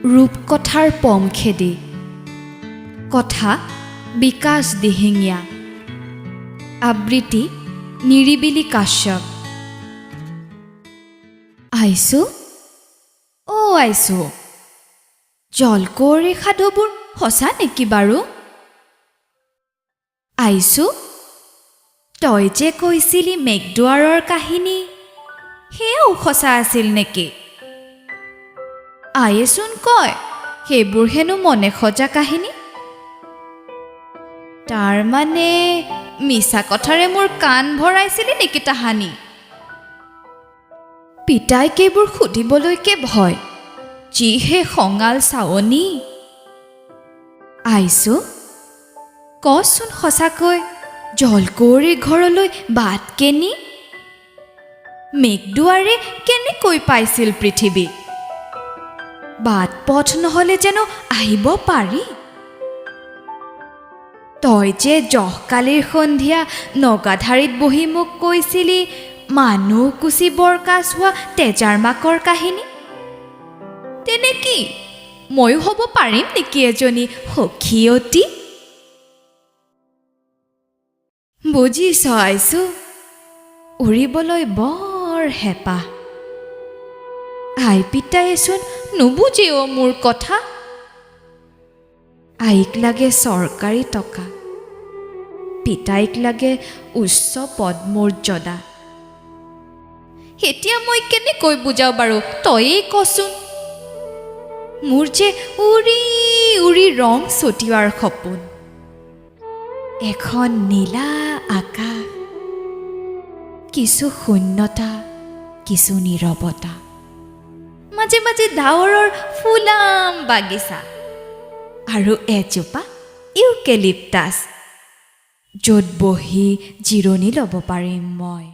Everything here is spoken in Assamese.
ৰূপকথাৰ পম খেদি। কথা বিকাশ দিহিঙীয়া, আবৃত্তি নিৰিবিলি কাশ্যপ। আইচু, অ' আইচু, জলকুঁৱৰীৰ সাধুবোৰ সঁচা নেকি বাৰু? আইচু, তই যে কৈছিলি মেঘদুৱাৰৰ কাহিনী, সেয়াও সঁচা আছিল নেকি? আয়েচোন কয় সেইবোৰ হেনো মনে সজা কাহিনী। তাৰমানে মিছা কথাৰে মোৰ কাণ ভৰাইছিলি নেকি তাহানি? পিতাইক এইবোৰ সুধিবলৈকে ভয়, যিহে খঙাল চাৱনি। আইচু, কচোন সঁচাকৈ জলকুঁৱৰীৰ ঘৰলৈ বাট কেনি? মেঘদুৱাৰে কেনেকৈ পাইছিল পৃথিৱী? বাট পথ নহ'লে জানো আহিব পাৰি? তই যে জহকালিৰ সন্ধিয়া নগাধাৰীত বহি মোক কৈছিলি মানুহ কুচি বৰকাছ হোৱা তেজাৰ মাকৰ কাহিনী, তেনে কি ময়ো হ'ব পাৰিম নেকি এজনী সখীয়তী? বুজিছ আইচু, উৰিবলৈ বৰ হেঁপাহ। আই পিতায়েচোন নুবুজেও মোৰ কথা। আইক লাগে চৰকাৰী টকা, পিতাইক লাগে উচ্চ পদমৰ্যাদা। এতিয়া মই কেনেকৈ বুজাওঁ বাৰু, তয়েই কচোন? মোৰ যে উৰি উৰি ৰং ছটিওৱাৰ সপোন, এখন নীলা আকাশ, কিছু শূন্যতা, কিছু নীৰৱতা, মাজে মাজে ডাৱৰৰ ফুলাম বাগিচা আৰু এজোপা ইউকেলিপ্টাছ, য'ত বহি জিৰণি ল'ব পাৰিম মই।